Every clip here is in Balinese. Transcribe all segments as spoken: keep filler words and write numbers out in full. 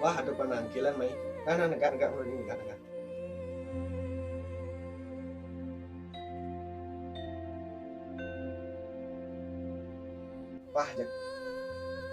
Wah, ada panangkilan, Mai. Nah, nah, negak, negak, negak, negak. Pah, jak.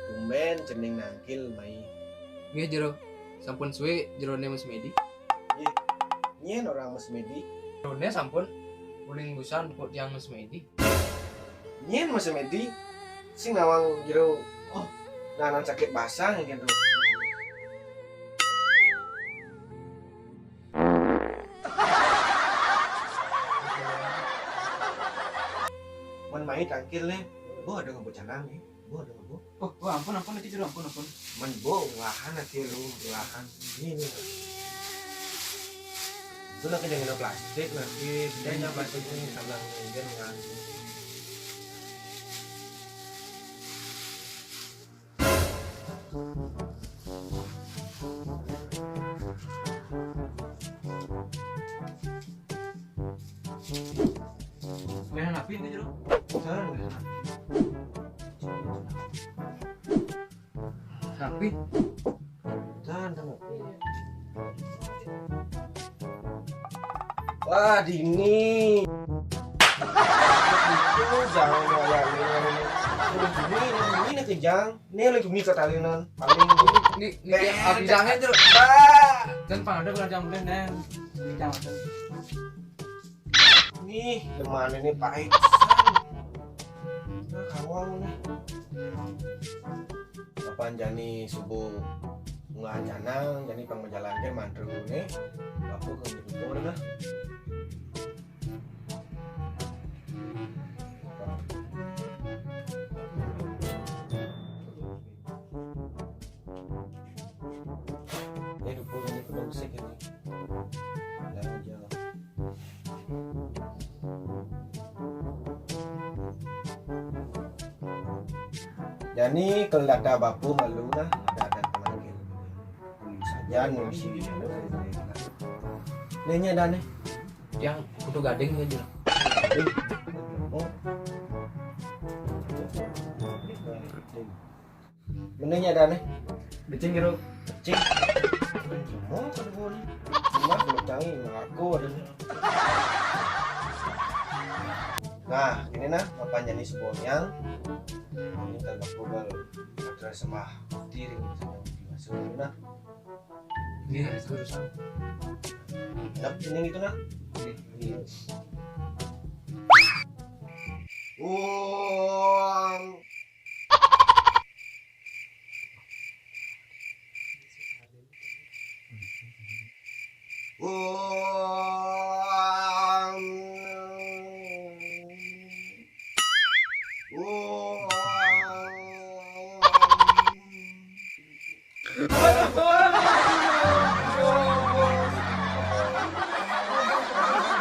Tumben cening nangkil, Mai. Nggih, Jero. Sampun suwe jerone Mas Medi? Nggih. Nyén orang Mas Medi? Jerone sampun uling busan kok tiang Mas Medi. Nyén Mas Medi? Sing nawang jero. Oh, nanan sakit basah ngene tuh. Men Mai tangkil nih. Bo ada ngebut canang nih. Bo ada ngebut. Oh, oh, ampun, ampun, nanti Jero, ampun, ampun. Men bo ulahan nanti lu ulahan. Ini nih. Itu nak kejang plastik nanti. Jangan plastik ini salah. Jangan. Lehen api ini, Jero? Jangan, lehen api. Tapi jangan, jangan. Wah, dini. Itu jangan, jangan, jangan. Udah dini, udah dini nih kejang. Nih lagi mikir talinan. Paling ini, ini, ini api jangan, Jero. Bah. Dan pang ada belajar mulai, Neng. Ini jangan. Nih, gimana nih pahit pisan. Nah, kawang nih. Kapan jani subuh nggak janang, jani pang menjalankan mantra nih. Aku ke gitu dah. Ini dukung ini kena usik ini. Nah, aja. Jani kalau ada bapu malu nah, ada ada panangkil. Saja nih si. Nanya dah nih. Yang kudu gading aja. Oh. Menenya dah nih. Becing, Jero. Becing. Mau ke dulu nih. Cuma kalau canggih, aku ada nih. Nah, ini nah, mapan jani sebuah yang. Ini kan aku kalau ada sembah tiring sama dimasuk nah. Ini harus urusan. Dap, ini gitu nah. Ini. Uang. Uang. Uang.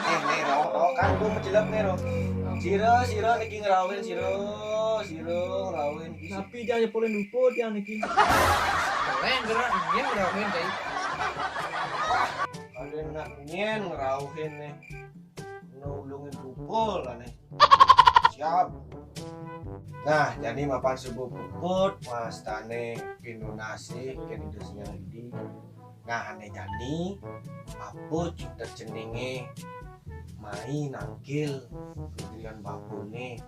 Eh, nih, Ro, Ro, kan gua menjelek nih, Ro. Sira, sira niki ngerawin, sira, sira ngerawin. Tapi dia aja polin luput ya niki. Keren, gerak, dia ngerawin, guys. Ada nak nyen ngerawin nih. Nulungin bubul lah nih. Siap. Nah, jadi mapan subuh puput, mas tane pinunasi ke Indonesia ini. Nah, ane jani, apa cerita jenenge Mai nangkil kegilaan bapune.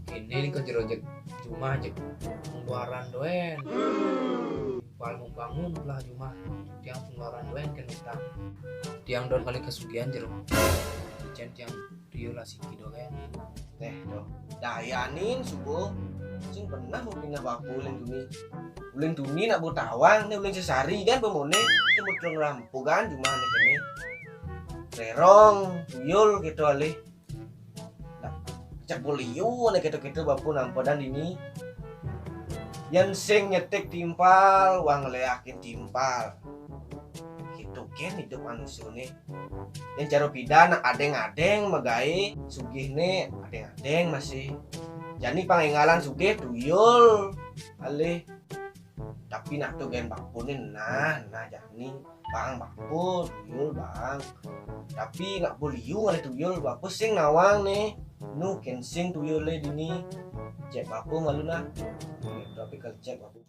Kene ni ke jero jek, cuma jek pengeluaran doen. Pal mau bangun lah cuma tiang pengeluaran doen kena utang. Tiang don kali kesugihan jero. Icen tiang tuyul lah siki doen. Teh do. Dayanin subuh. Sing pernah mau pindah bapu ulin tuni. Ulin tuni nak bu tawang, ni ulin sesari kan pemone. Cuma tulang rampu kan cuma ni kene. Rerong, tuyul gitu alih. Nah, cek buliu ni gitu-gitu bapu nampedan ini. Yang sing nyetik timpal, wang leakin timpal. Gitu kan hidup manusia ni. Yang cara pidana adeng-adeng megai sugih ne adeng-adeng masih. Jani pangingalan sugih tuyul alih. Tapi nak tu gen bapu ni nah, nah jani bang bapu tuyul bang. Tapi nak buliu alih tuyul bapu sing nawang ni. Nu ken sing tuyul le dini. Cek bapu malu nah. Tapi kalau cek bapu.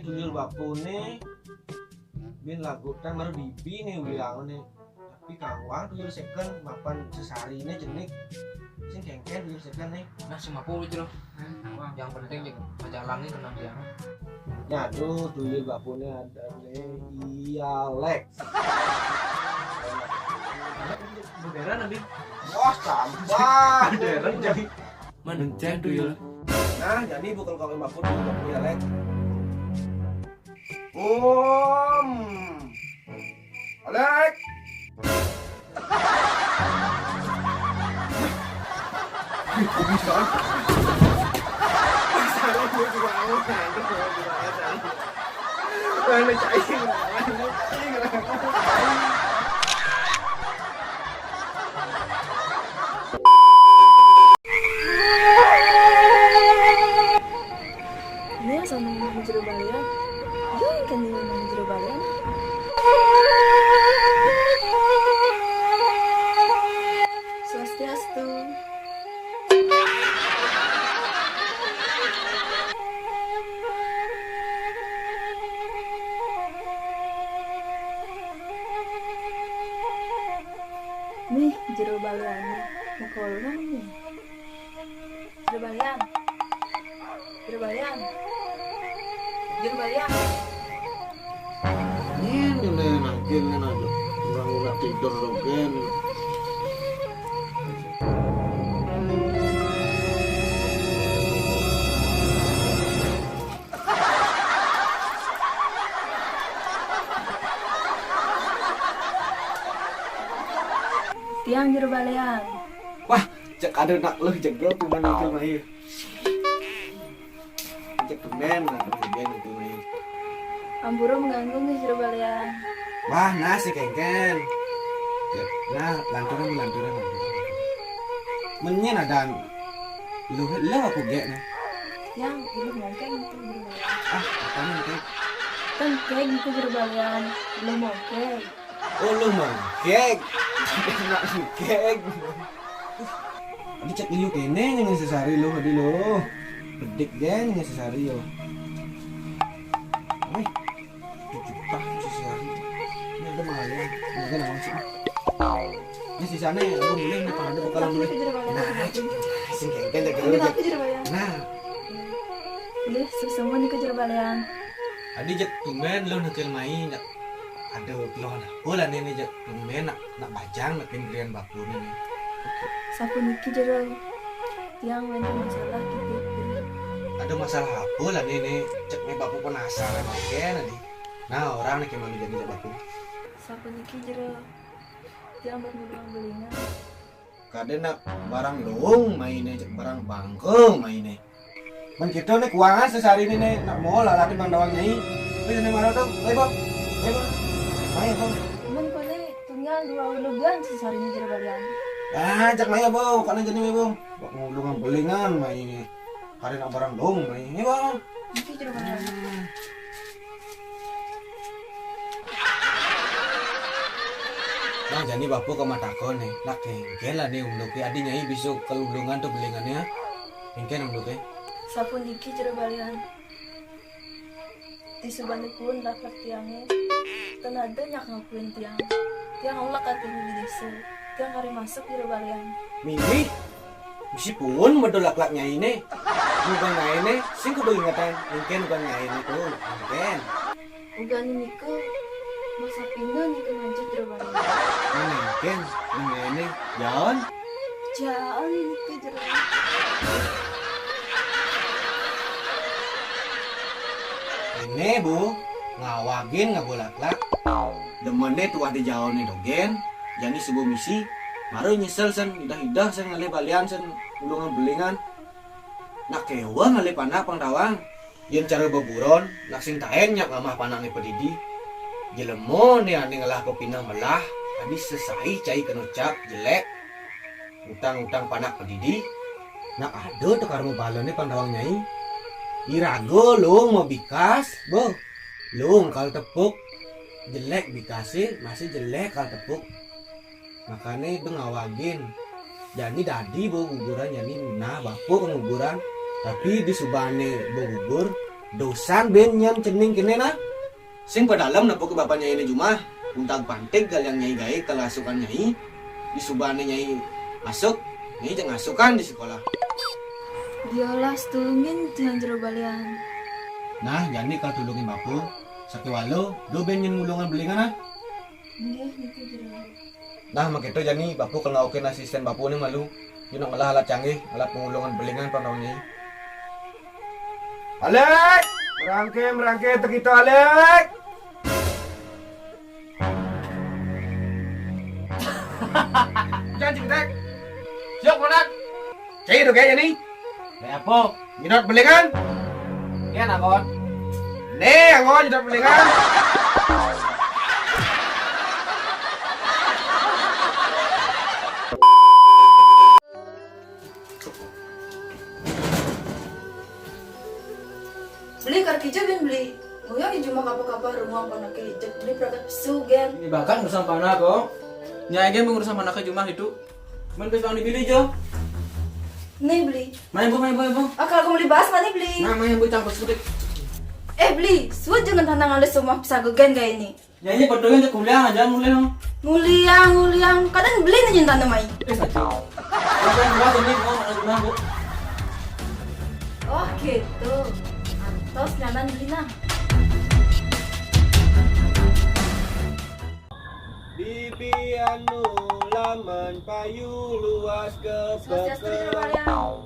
Tuyul bapuné bin lagu téh baru dibi nih wilangan nih. Tapi kangguang tuyul second mapan sesariné jenik. Sing kéngkén tuyul second nih. Nah, sing mapan jero. Yang penting nih pacaran nih kenal dia. Nyaduh tuyul bapuné ada nih. Iya, Lex. Beneran, Abi? Wah, sampah. Beneran jadi. Mencen tuyul. Nah, jadi bukan kalau lima puluh, lima puluh ya, Lex. Om. Alex. Bisa. Salah gue juga awal. Mana cai? Ini yang sama yang jero balian. Yo, yang kan ini yang jero balian. Swastiastu. Nih, jero balian nih. Mau keluar nih. Jero balian. Jero balian. Jero balian. Ini nih, nangkin nih, aduh. Orang udah tidur, Rogen. Tiang jero balian. Wah, cek ada nak leuh jegel tuh mana itu mah ieu. Cek tumben lah, tumben itu mah ieu. Ampura mengganggu nih jero balian. Wah, nah si kengken. Ya, nah, lanturan, lanturan, lanturan. Menyen ada lu, lu aku gek nih. Yang iluh mongkeng itu jero balian. Ah, apa nih itu? Kan keg itu jero balian, iluh mongkeng. Oh, lu mongkeng. Enak mongkeng. Adi cek iluh kene nih sesari lu, adi lu. Bedik deh nih sesari yo. Wih, tujuh juta sesari. Ini ada malah ya. Ini ada naon sih? Ini sisanya ya, aku beli, ini pada bukan beli. Nah, sing kengken jaga lu, Jack. Nah. Ini semua nih ke jero balian. Adi cek tumben lu nekil main, Jack. Aduh, lo nah. Bola nih, nih, Jack. Tumben nak, nak bajang, nak pemberian bapu nih, nih. Sapuniki jero tiang wénten masalah kitu. Ada masalah apa lah nih, nih? Cek nih bapu penasaran oke nih. Nah, orang nih kemana jadi bapu? Sapuniki jero tiang buat ngulungan belingan. Kadé nak barang luung mainé, cek barang bangkung mainé. Mun kitu nih kuangan sesari ini nih, nak mau lalaki Bang Dawang Nyai. Wis nih mana tuh? Ayo, Bang. Ayo, Bang. Ayo, Bang. Mun koné tunggal dua uluh bulan sesari ini jero balian. Ah, cek ayo, Bang. Bukan jadi, Bang. Ngulungan belingan mainé. Kadé nak barang luung mainé, Bang. Iki jero balian. Nah, jani bapu ka matakon nih. Nak kengken lah nih unduk adi nyai bisa kelulungan tuh belingannya. Kengken unduknya. Sapuniki jero balian. Disubanipun laklak tiangé. Ten ada nyak ngakuin tiang. Tiang ulak katanya di desa. Tiang kari masuk jero balian. Mimi. Meskipun medul laklak nyainé, bukan nyainé, sing kudu ingetan, mungkin bukan nyainé tuh, mungkin. Ugan niku masa pindah niku ngancet jero balian. Mungkin, nyainé, jaon. Jaon niku jero. Ini, Bu, ngawagin ngabulaklak. Demené tuah di jaoné dogén, jani subuh misi, mara nyesel sen, idah-idah sen ngalih balian sen, ulungan belingan. Nak kéweh ngalih panak pang tawang. Yén cara beburon, nak sing taén nyak ngamah panakné padidi. Jelema né ané ngelah pepineh melah, adi sesai cai kena cap, jelék. Utang-utang panak padidi, nak ada teu karma balané pang tawang nyai. Iraga luung mabikas, beuh. Luung kal tepuk, jelék bikasé, masih jelék kal tepuk. Makané beuh ngawagin. Jani dadi beuh guguran, jani nah bapu nguguran. Tapi disubané beuh gugur, Dosan bin nyan cening kene nah. Sing padalem napukin bapa nyai ne jumah. Untag pantig kal yang nyai gae kal ngasukan nyai. Di subané nyai masuk, nyai cak ngasukan di sekolah. Diolah setulungin tiang jero balian. Nah, jani kal tulungin bapa. Sakéwala, do bin nyan ngulungan belingan nah. Nggih, niki jero. Nah, makéto jani bapa kal ngaukin asisten bapa ning malu. Yu nak ngelah alat canggih, alat pengulungan belingan pang nyai. Alek! Merangke, merangke, tekito Alek! Jangan cekitek. Siap, Konan. Cai tu kayaknya nih. Kayak apa? Nyedot belingan. Dia nakon. Nih, anggo nyedot belingan. Beli kar kija bin beli. Ngoyong di jumah kapa-kapa rumah panaké ijek beli pragat pesu gen. Ini bahkan urusan panak kok. Nyai gen urusan panak ke jumah itu. Men pes bang dibeli jo. Nih beli. Main bu, main bu, main bu. Ah, kalau aku beli bahas mana beli? Nah, main bu campur sedikit. Eh beli, suat jangan tanang alus semua pesagu gen kayak ini. Nyanyi betul aja kuliah aja mulai dong. Nguliang, nguliang, kadang beli nih cinta namai. Eh saja. Bukan buat ini mau ada guna bu. Oh gitu. Antos nyanan beli nah. Bibi anu laman payu luas ke Swastiastu, Jero Walian.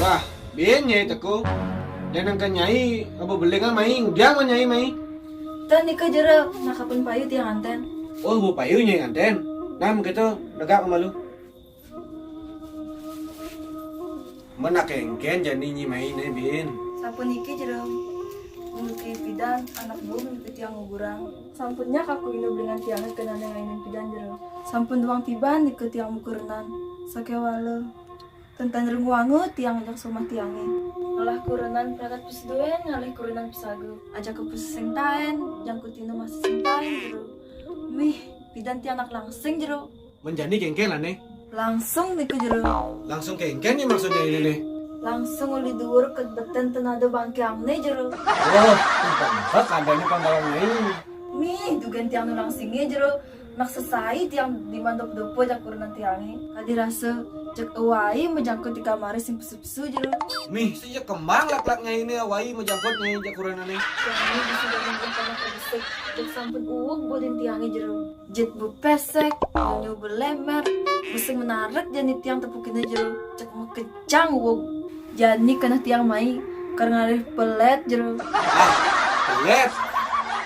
Wah, bin nyai teko. Dan nang ke nyai, apa belingan mai, udah mah nyai mai. Ten nika jero, nak kapan payu tiang anten. Oh, bu payu nyai anten. Nah, begitu, negak malu. Menak engken jani nyi mai ne bin. Sampun niki jero. Muluki pidan, anak buah muluki tiang ngugurang. Sampunnya kaku inu belingan tiang kenane ngainin pidan jero. Sampun duang tiban nika tiang mukurenan. Sakewala. Tentang rungu angu tiang ajak somah tiange. Ngelah kurenan pragat peseduen, ngalih kurenan pesagu. Ajak ke pusing taen, jangkut inu masih sing taen jero. Mih, pidan tiang nak langsing jero. Menjani kengken lah ne. Langsung niku jero. Langsung kengken ne maksudnya ini ne. Langsung uli duur ke beten tenado bangkiang ne jero. Oh, bangkak ada ne pandangan nyai. Mih, dugen tiang nu langsinge jero. Nak sesai tiang di mandop dopo jak kurenan tiange. Kadi rasa cek awai mejangkut di kamare sing pesu-pesu jero. Mih, sejak kembang lak-lak nyai ne awai mejangkut nyai jak kurenan ne. Tiang ne bisa bangun karena kebesek. Cek sampun uwuk bodin tiange jero. Jet bepesek, nyu belemer, besing menarik jani tiang tepukine jero. Cek mekejang uwuk. Jani kena tiang mai, kar ngalih pelet jero. Ah, pelet.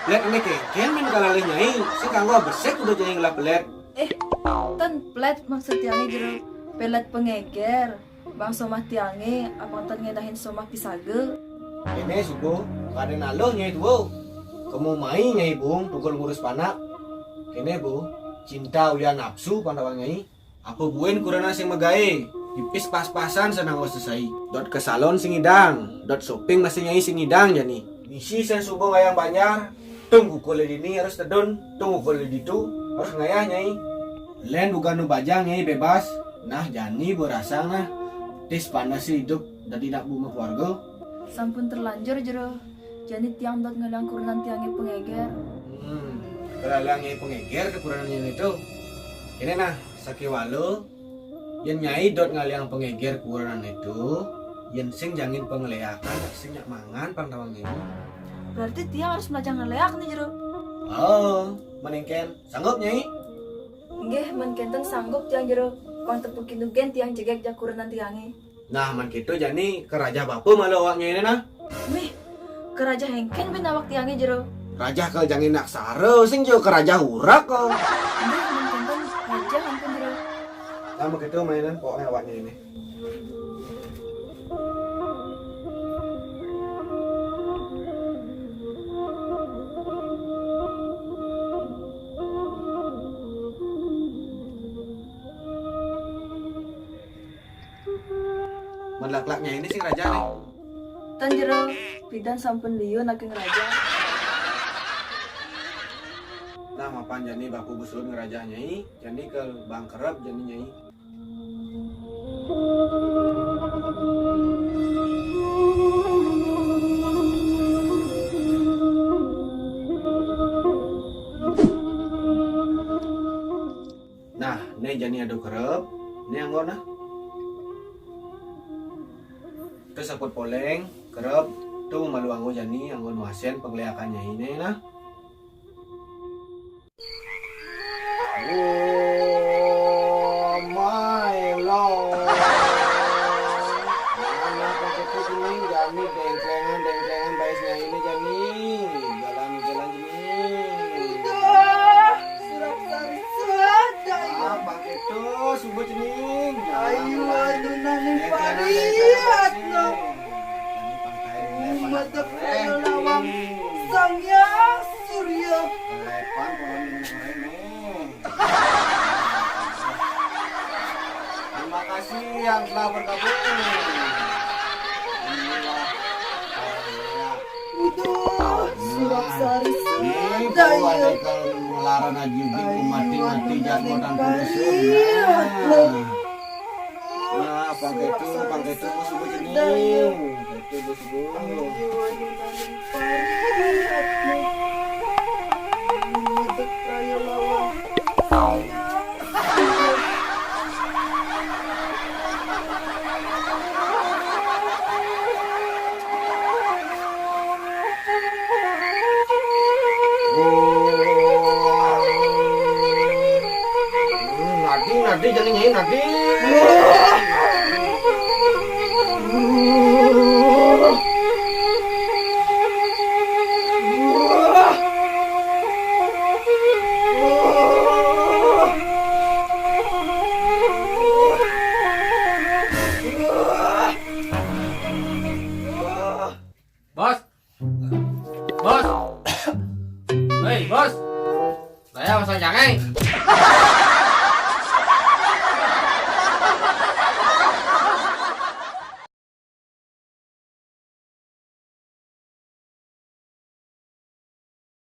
Pelet ini kengken men kalalih nyai. Sing kanggo besek udah nyai ngelah pelet. Eh, ten pelet maksud tiange jero. Pelet pengeger. Bang somah tiange, abang ten ngedahin somah pisage. Kene subuh, kade naluh nyai tuo. Kemu mai nyai bung, tukul ngurus panak. Kene bu, cinta ulian nafsu pandawang nyai. Apa buen kurenan sing megae? Pipis pas-pasan senang wes selesai. Dot ke salon sing idang, dot shopping masih nyai sing idang jani. Misi sen subuh ngayang banjar, tung kukul dini harus tedun, tung kukul ditu harus ngayah nyai. Len bukan nu bajang nyai bebas, nah jani berasang nah. Tis panas sih hidup dadi nak buma keluarga. Sampun terlanjur jero. Jani tiang dot ngelang kurenan tiange pengeger. Hmm, kelalang nyai pengeger ke kurenan nyai itu. Ini nah, sakiwalo, yen nyai dot ngaliang pengeger kurenan itu, yen sing jangin pengeleakan, sing nyak mangan pang tawang nyai. Berarti tiang harus belajar ngeleak nih jero. Oh, meningken sanggup nyai? Nggih, men kenten sanggup tiang jero. Pang tepukin nugen tiang jegek jak kurenan tiange. Nah, man kitu jani kerajah bapa malu awak nyai ne nah. Mih, kerajah engken bin awak tiange jero. Rajah kal jangin aksara, sing jo kerajah urak kal. Nggih, men kenten rajah ampun jero. Nah, begitu mainan pokoknya awak nyai ne. Melak-lak nyai ini sing raja nih. Tan jero, pidan sampun liu naking raja. Nah, mapan jani baku besul ngerajah nyai, jani ke bangkerep jani nyai. Né jani adu kerep, né anggo nah. Terus saput poléng, kerep, tuh malu anggo jani, anggo nu asén pangléakan nyai né nah. Oh my lord. Mana kok itu jani, jani déngkléngan, déngkléngan baé nyai né jani. Jalan, jalan jani. Udah, surak sari saja ini. Ah, pakai tuh, subuh cening. Ayo, ayo, nani pariat, no. Umat kaya lawang, Sang Hyang Surya. Lepan, pohon ini keren, nih. Terima kasih yang telah bergabung. Inilah. Udah, surak sari saja. Kalau ngelarang aja, mati-mati, jangan modal pariat, no. Nah, pakai tuh, pakai tuh, subuh cening. Pakai tuh, subuh. Nadi, nadi, jani nyai nadi. Bos. Bos. Hei, bos. Saya pasang jangai.